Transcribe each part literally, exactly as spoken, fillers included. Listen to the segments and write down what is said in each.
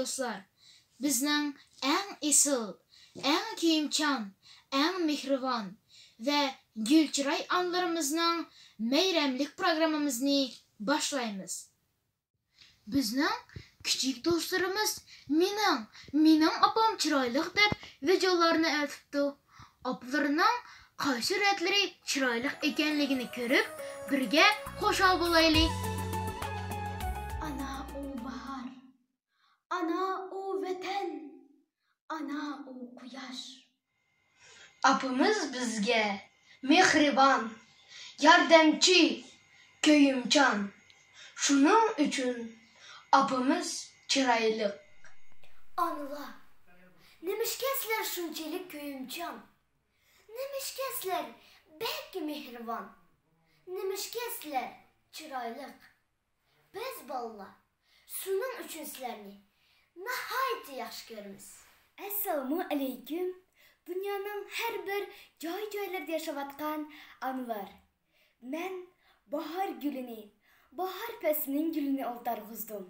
دوستلار، بىزنىڭ ئەڭ ئېسىل، ئەڭ كۆيۈمچان، ئەڭ مېھرىبان ۋە گۈل چىراي ئانىلىرىمىزنىڭ مەيرەملىك پروگراممىمىزنى باشلايمىز. بىزنىڭ كىچىك دوستلىرىمىز مېنىڭ، مېنىڭ ئاپام چىرايلىق دەپ ۋىدىيولارنى ئەۋەتىپتۇ. ئاپىلىرىنىڭ قايسى رەتلىرى چىرايلىق ئىكەنلىكىنى كۆرۈپ، بىرگە خۇشال بولايلى. ئانا ئۇ باھار، ئانا ئۇ ۋەتەن، ئانا ئۇ قۇياش. ئاپىمىز بىزگە مېھرىبان، ياردەمچى، كۆيۈمچان. شۇنىڭ ئۈچۈن ئاپىمىز چىرايلىق. ئانىلار، نېمىشقا سىلەر شۇنچىلىك كۆيۈمچان؟ نېمىشقا سىلەر بەك مېھرىبان؟ نېمىشقا سىلەر چىرايلىق؟ بىز بالىلار شۇنىڭ ئۈچۈن سىلەرنى ناھايىتى ياخشى كۆرىمىز. ئەسسالامۇ ئەلەيكۇم، دۇنيانىڭ ھەر بىر جاي-جايلىرىدا ياشاۋاتقان ئانىلار. مەن باھار گۈلىنى، باھار پەسلىنىڭ گۈلىنى ئولتۇرغۇزدۇم.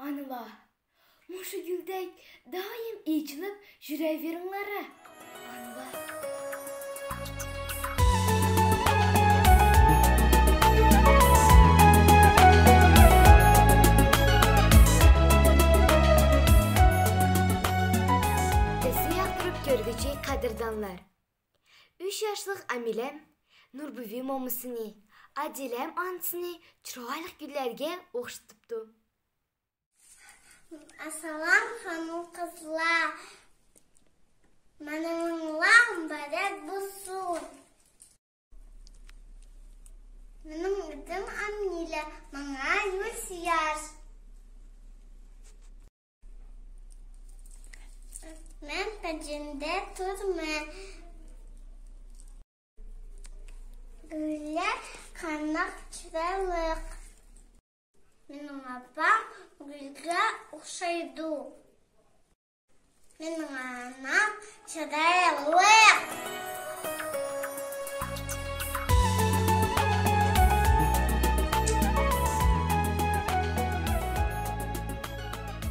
ئانىلار، مۇشۇ گۈلدەك دائىم ئېچىلىپ يۈرەۋېرىڭلار. ئانىلار. بىزنى ياقتۇرۇپ كۆرگۈچى قەدىردانلار. ئۈچ ياشلىق ئامىلەم نۇربۈۋى مومىسىنى، ئادىلەم ئانىسىنى چىرايلىق گۈللەرگە ئوخشىتىپتۇ. ئەسسالام، خانىم-قىزلار. مېنىڭ مۇبارەك بولسۇن. مېنىڭ ئىسمىم ئامىلە، ماڭا يۈز ياش. مەن پەجەندە تۇرىمەن. گۈللەر قانداق چىرايلىق. مېنىڭ ئاپام گۈلگە ئوخشايدۇ. مېنىڭ ئانام چىرايلىق.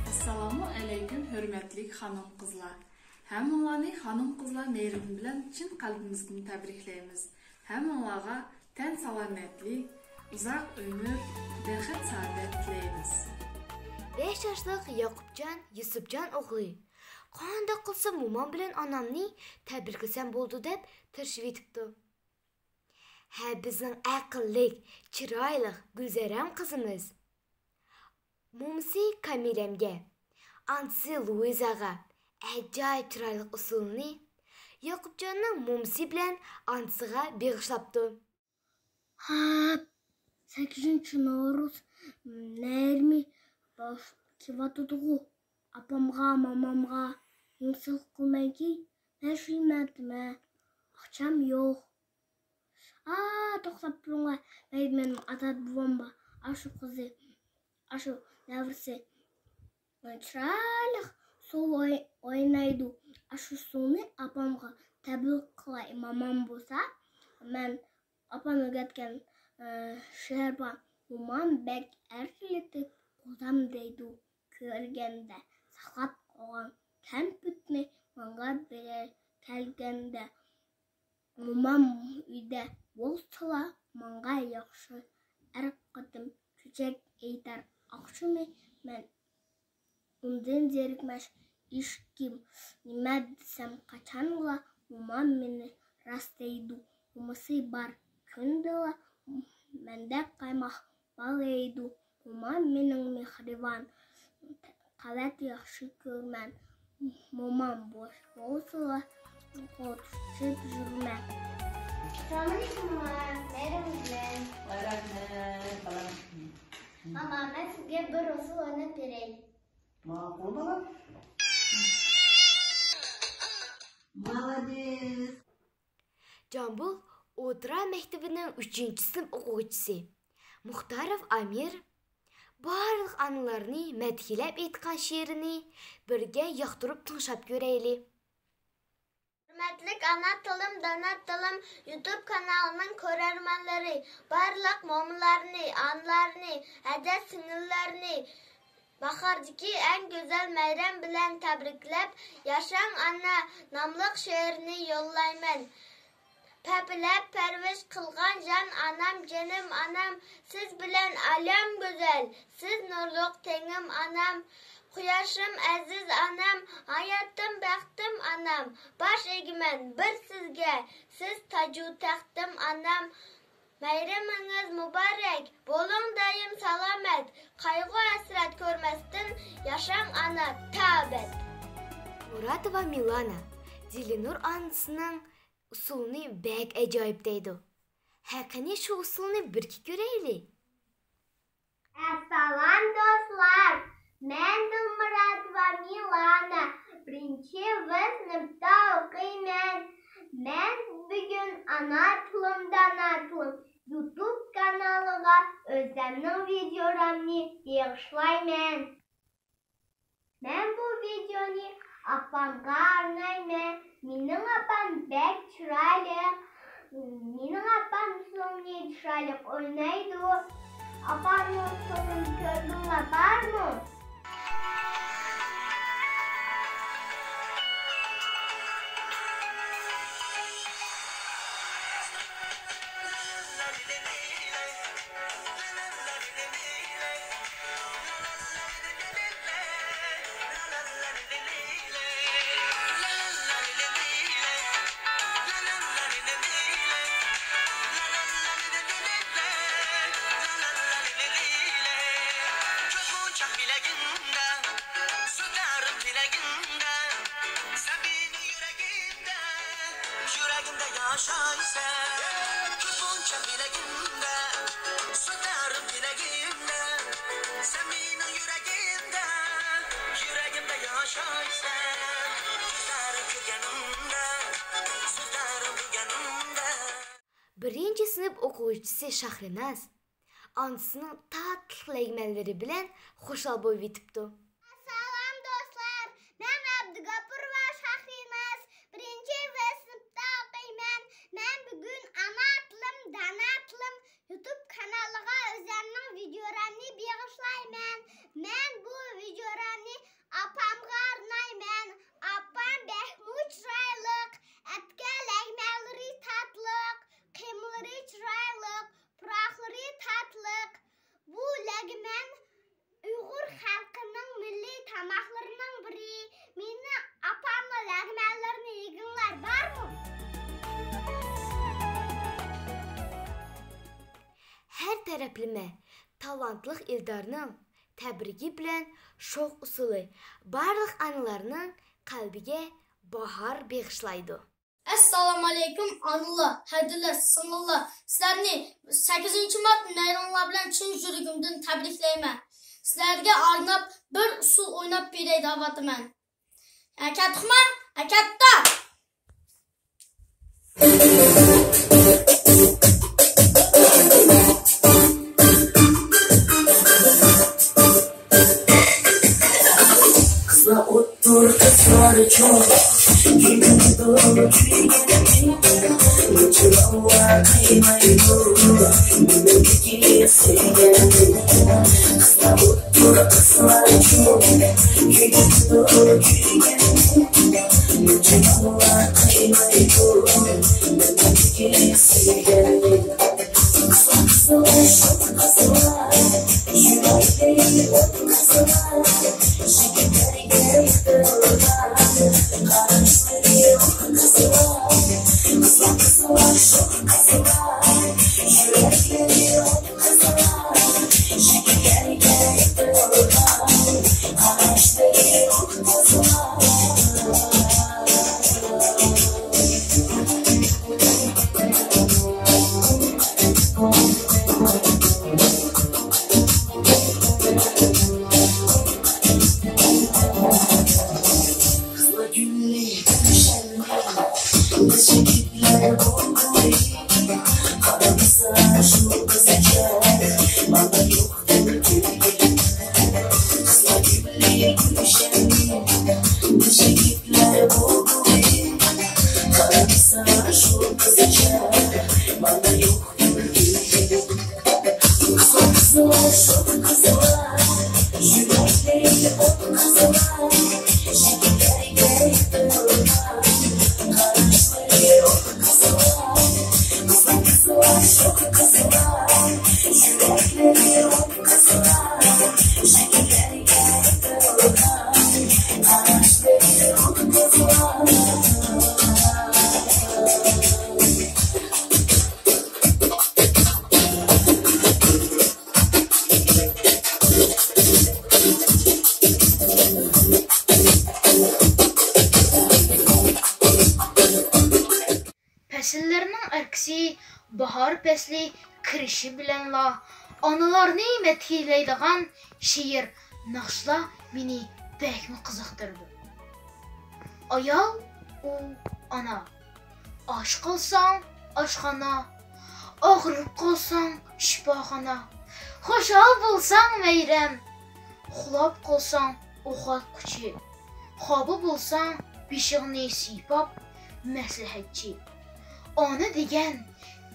ئەسسالامۇ ئەلەيكۇم، ھۆرمەتلىك خانىم-قىزلار. ھەممىڭلارنى خانىم-قىزلار مەيرىمى بىلەن چىن قەلبىمىزدىن تەبرىكلەيمىز. ھەممىڭلارغا تەن سالامەتلىك، ئۇزاق ئۆمۈر، بەخت-سائادەت تىلەيمىز. بەش ياشلىق ياقۇپجان يۈسۈپجان ئوغلى، قانداق قىلسام مومام بىلەن ئانامنى تەبرىكلىسەم بولىدۇ دەپ تىرىشىۋېتىپتۇ. ھە، بىزنىڭ ئەقىللىك، چىرايلىق گۈلزەرەم قىزىمىز. مومىسى كامىلەمگە، ئانىسى لۇئىزاغا ئەجايىپ چىرايلىق ئۇسسۇلنى ياقۇپجاننىڭ مومىسى بىلەن ئانىسىغا بېغىشلاپتۇ. ھاپ، سەككىزىنچى نورۇز مەيرىمى باش-، كېلىۋاتىدىغۇ. ئاپامغا، مومامغا نېمە سوۋغا قىلىمەنكى؟ مەن شۇ يېمەتتىمەن. ئاقچام يوق. ئا، توختاپ تۇرۇڭلار. مەيلى، مېنىڭ ئازاد بوۋام بار. ئاشۇ قىزى، ئاشۇ نەۋرىسى چىرايلىق سۇ ئوي-، ئوينايدۇ. ئاشۇ سۇنى ئاپامغا تەبىئىي قىلاي. مومام بولسا، مەن ئاپام ئۆگەتكەن، ئە، شېئىر بار. مومام بەك ئەركىلىتىپ، قوزام دەيدۇ. كۆرگەندە ساقلاپ قويغان كەمپۈتنى ماڭا بېرەر كەلگەندە. مومام ئۆيدە بولسىلا، ماڭا ياخشى ئەر قېتىم چۆچەك ئېيتار. ئاخشىمى مەن ئۇندىن زېرىكمەس ئىشىكىم. نېمە دېسەم، قاچانلا مومام مېنى راست دەيدۇ. مومىسى بار كۈندىلا مەندەك قايماق بال يەيدۇ. مومام مېنىڭ مېھرىبان، قەۋەت ياخشى كۆرىمەن. مومام بوش بولسىلا، قوتۇشۇپ يۈرىمەن. ئەسسالامۇئەلەيكۇم، ماما. مەيرىم بىلەن. ۋەرەھمەت، بالام. ماما، مەن سىزگە بىر ئۇسسۇل ئويناپ بېرەي. ماقۇل، بالام. مالادېس. جامبۇل ئوتتۇرا مەكتىپىنىڭ ئۈچىنچى سىنىپ ئوقۇغۇچىسى مۇختاروف ئامىر بارلىق ئانىلارنى مەدھىيەلەپ ئېيتقان شېئىرىنى بىرگە ياقتۇرۇپ تىڭشاپ كۆرەيلى. ھۆرمەتلىك ئانا تىلىم، دانا تىلىم يۇتۇب كانالىنىڭ كۆرەرمەنلىرى، بارلىق مومىلارنى، ئانىلارنى، ھەدە سىڭىللارنى، باھاردىكى ئەڭ گۈزەل مەيرەم بىلەن تەبرىكلەپ، ياشاڭ ئانا ناملىق شېئىرنى يوللايمەن. پەپىلەپ پەرۋىش قىلغان جان ئانام، جېنىم ئانام، سىز بىلەن ئالەم گۈزەل، سىز نۇرلۇق تېڭىم ئانام. قۇياشىم ئەزىز ئانام، ھاياتىم بەختىم ئانام، باش ئېگىمەن بىر سىزگە، سىز تاجۇ تەختىم ئانام. مەيرىمىڭىز مۇبارەك، بولۇڭ دائىم سالامەت، قايغۇ-ھەسرەت كۆرمەستىن ياشاڭ ئانا تا ئەبەد. مۇراتوۋا مىلانا، دىلىنۇر ئانىسىنىڭ ئۇسسۇلىنى بەك ئاجايىپ دەيدۇ. ھە، قېنى شۇ ئۇسسۇلنى بىرگە كۆرەيلى. ئەسسالام دوستلار، مەن دىلمۇراتوۋا مىلانا، بىرىنچى ۋ سىنىپتا ئوقۇيمەن. مەن بۈگۈن ئانا تىلىم، دانا تىلىم يۇتۇب كانالىغا ئۆزۈمنىڭ ۋىدىيولىرىمنى بېغىشلايمەن. مەن بۇ ۋىدىيونى ئاپامغا ئارنايمەن. مېنىڭ ئاپام بەك چىرايلىق. مېنىڭ ئاپام ئۇسسۇلنى چىرايلىق ئوينايدۇ. ئاپامنىڭ ئۇسسۇلىنى كۆردۈڭلار بارمۇ؟ يۈرەكىمدە ياشايسەن، كۆپ مۇنچە تىلەگىمدە، سۆزلەرىم تىلەگىمدە، سەن مېنىڭ يۈرەكىمدە، يۈرەكىمدە ياشايسەن. كۆزلىرىڭ كۆرگىنىمدە، سۆزلىرىڭ بىلگىنىمدە. بىرىنچى سىنىپ ئوقۇغۇچىسى شاھرىناز ئانىسىنىڭ تاتلىق لەگمەنلىرى بىلەن خۇشال بولۇۋېتىپتۇ. ئەسسالام دوستلار، مەن ئابدۇغاپۇروۋا شاھرىناز، بىرىنچى ۋ سىنىپتا ئوقۇيمەن. مەن بۈگۈن ئانا تىلىم، دانا تىلىم يۇتۇب كانالىغا ئۆزۈمنىڭ ۋىدىيولىرىمنى بېغىشلايمەن. مەن بۇ ۋىدىيولىرىمنى ئاپامغا ئارنايمەن. ئاپام بەكمۇ چىرايلىق، ئەتكەن لەگمەنلىرى تاتلىق، قىملىرى چىرايلىق، پۇراقلىرى تاتلىق. بۇ لەگمەن ئۇيغۇر خەلقىنىڭ مىللىي تاماقلىرىنىڭ بىرى. مېنىڭ ئاپاممۇ لەگمەنلىرىنى يېگىڭلار بارمۇ؟ ھەر تەرەپلىمە تالانتلىق ئىلدارنىڭ تەبرىكى بىلەن شوخ ئۇسسۇلى بارلىق ئانىلارنىڭ قەلبىگە باھار بېغىشلايدۇ. ئەسسالامۇئەلەيكۇم ئانىلار، ھەدىلەر، سىڭىللار، سىلەرنى سەككىزىنچى مارت مەيرىمىڭلار بىلەن چىن يۈرىكىمدىن تەبرىكلەيمەن. سىلەرگە ئارناپ بىر ئۇسسۇل ئويناپ بېرەي دەۋاتىمەن. ئەكەتتىڭمۇ؟ ئەكەتتىڭ! قىزلار ئوتتۇر، قىزلار چوڭ، كۆڭۈل دولۇ كۆيگەن، بۇ چىراغلار قاينايدۇ، بۇ مەندىكى سۆيگەن. قىزلار ئوتتۇر، قىزلار چوڭ، كۆڭۈل دولۇ كۆيگەن، بۇ چىراغلار قاينايدۇ، بۇ مەندىكى سۆيگەن. پەسىللەرنىڭ ئەركىسى باھار پەسلى كىرىشى بىلەنلا ئانىلارنى مەدھىيەلەيدىغان شېئىر، ناخشىلار مېنى بەكمۇ قىزىقتۇرىدۇ. ئايال ئۇ ئانا. ئاچ قالساڭ ئاشخانا، ئاغرىپ قالساڭ شىپاخانا، خۇشال بولساڭ مەيرەم، ئۇخلاپ قالساڭ ئوقۇتقۇچى، خاپا بولساڭ بېشىڭنى سىيپاپ مەسلىھەتچى. ئانا دېگەن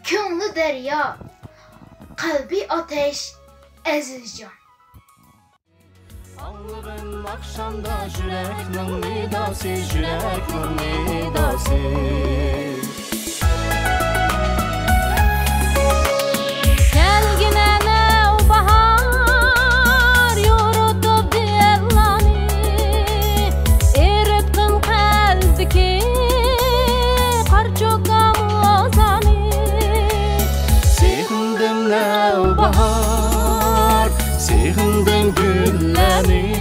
كۆڭلى دەريا، قەلبى ئاتەش ئەزىزجان. ئاڭلىغىن ئاخشامدا يۈرەكنىڭ نىداسى، يۈرەكنىڭ نىداسى. كەلگىنە نەۋباھار يورۇتۇپ دىيارلارنى، ئېرىتقىن قەلبتىكى قار چوكام لازانى. سېغىندىم نەۋباھار، سېغىندىم گۈللەرنى.